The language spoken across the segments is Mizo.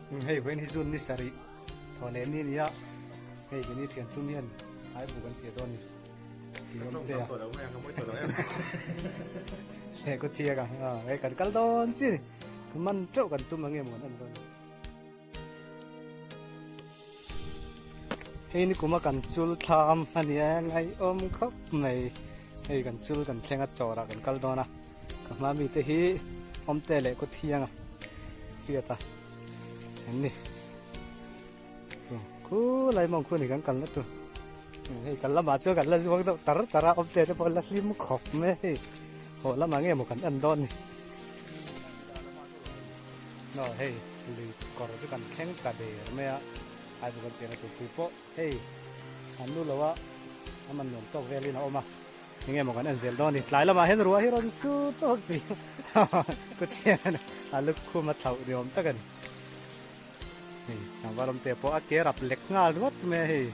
Hei vawiin hi June ni sarih thaw leh ni nia hei keini thian thum hian ai bu kan chhiah dawn ni tih awm che a leh ku thiak a hei kan kal dawn chi ni man teuh kan tum ange maw kan en dawn ni. Hei ni kuma kan chul thlam a nia ngaihawm khawp mai hei kan chul kan thleng a chawrah kan kal dawn a ka hma mite hi awmte leh khaw thiang a hriat a an ni khulai mawng khu ni kan kalna tur hei kan lamah chuan kan la zuang deuh tar tar a awmte te pawh an la hlim khawp mai a hei haw lamah nge maw kan en dawn ni. Aw hei lui kawr chu kan thleng ta der mai a ai bawk an chian a tur tui pawh hei an lu lo a a man nuam tawk velin a awm a enge maw kan en zel dawn a ni tlai lamah hian ruah hi rawn su tawk tih kuthian a lukhum a thlauh ni awm tak a ni hei tlangval awm te pawh a ke rap lek nghal ringawt mai a hei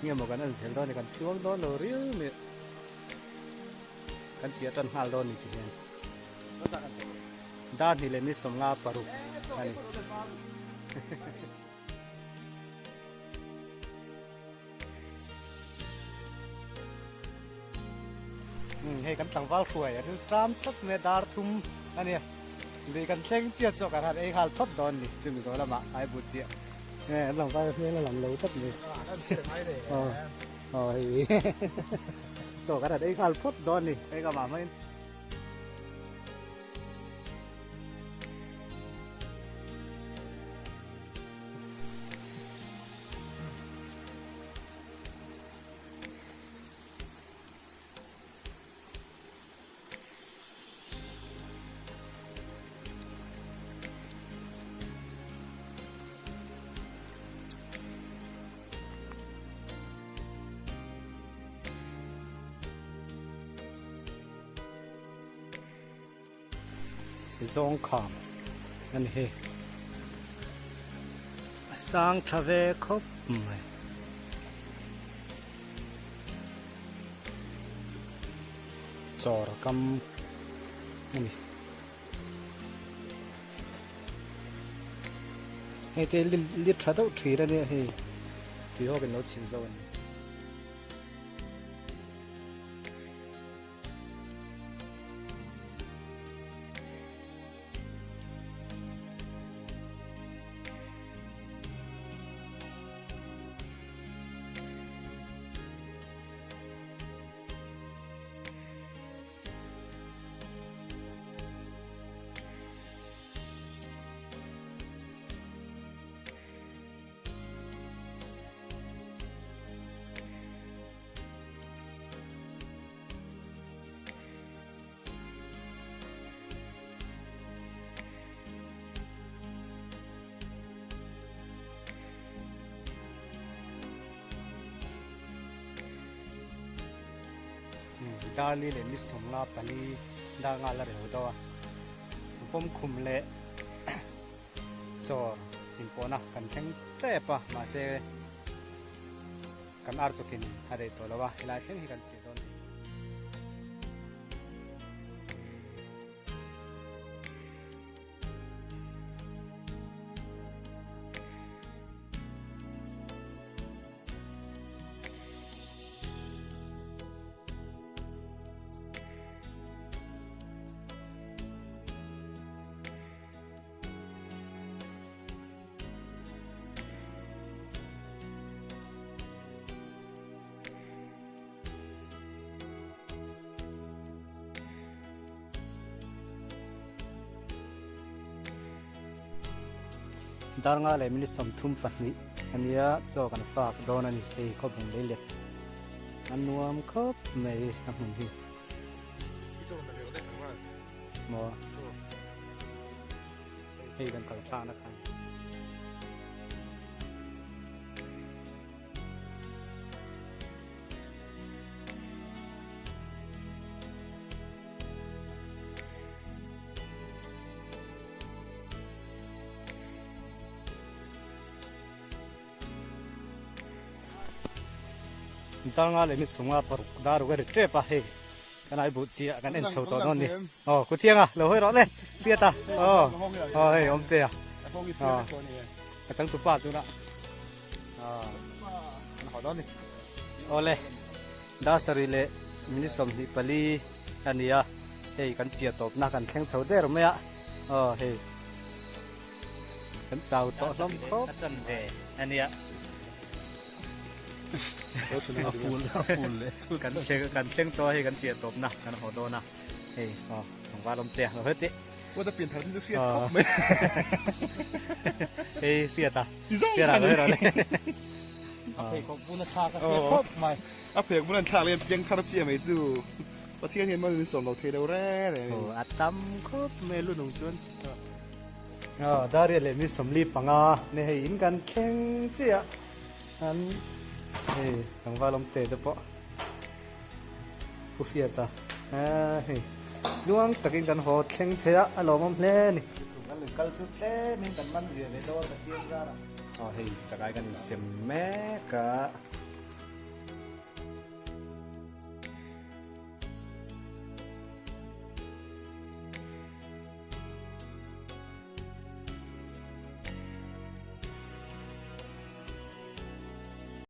enge maw kan en zel dawn a ni kan tluang dawn lo riau mai kan chiah tan nghal dawn a ni ti hian. Dar hnih leh ni 56 a ni. Hei kan tlangval hruai a ril tram tlat mai a dar thum a nia. Lui kan thleng chiat chu kan han ei nghal phawt dawn ni chu Mizo lamah ai bu chiah. Nge an tlangval hmel a lang lo tlat mai. Aw aw hei chaw kan han ei nghal phawt dawn ni hei ka mah hmain. Zawng kham a ni hi a sang tha ve khawp mai. Chawr kam a ni. Hei te li tha deuh thir a nia hei tui ho kan lo chhim zo a ni. Darli leh mi 54 dar nghal a reu deuh a pawm khum leh chawr inpawhna kan thleng tep a mahse kan ar chawkin a rei tawh lo a helai thleng hi kan chhiah dawn a ni. Dar nga leh minute 32 a nia chaw kan fak dawn a ni hei khawbung lei let a nuam khawp mai a hmun hi. Maw hei kan kal thlakna khan. Dar nga leh mi 56 dar ruk a ri tep a hei kan ai buh chiah kan en chho tawh dawn a ni aw ku thiang a lo hawi rawh le hriat a aw aw hei awm che a aw. Ka changtupa tunah kan haw dawn a ni. Awle, dar sarih leh minute 24 a ni a, hei kan chiah tawpna kan thleng chho der mai a, aw hei kan chau tawh hlawm khawp a chan ve a nia. Kan thleng kan thleng tawh a hei kan chiah tawpna kan haw dawn a, hei aw tlangval awm te a lo heti. Kawt a pian thar chu hriat khawp mai. Hei hriat a. Hriat a rawih rawih. A pheikhawk bun a thlak a hriat khawp mai. A pheikhawk bun an thlak leh piang thar chiah mai chu Pathian hian mal min sawm lo thei lo reng reng. Aw a tam khawp mai lu nung chuan. Aw Daria leh mi 45 ne hei in kan thleng chiah an hei tlangval awm te te pawh. Pu Hriata hei tluang takin kan haw thleng thei a, a lawmawm hle a ni. Kan lui kal chu tlemin kan man zia ve dawn Pathian zarah. Aw hei chakai kan insem mek a.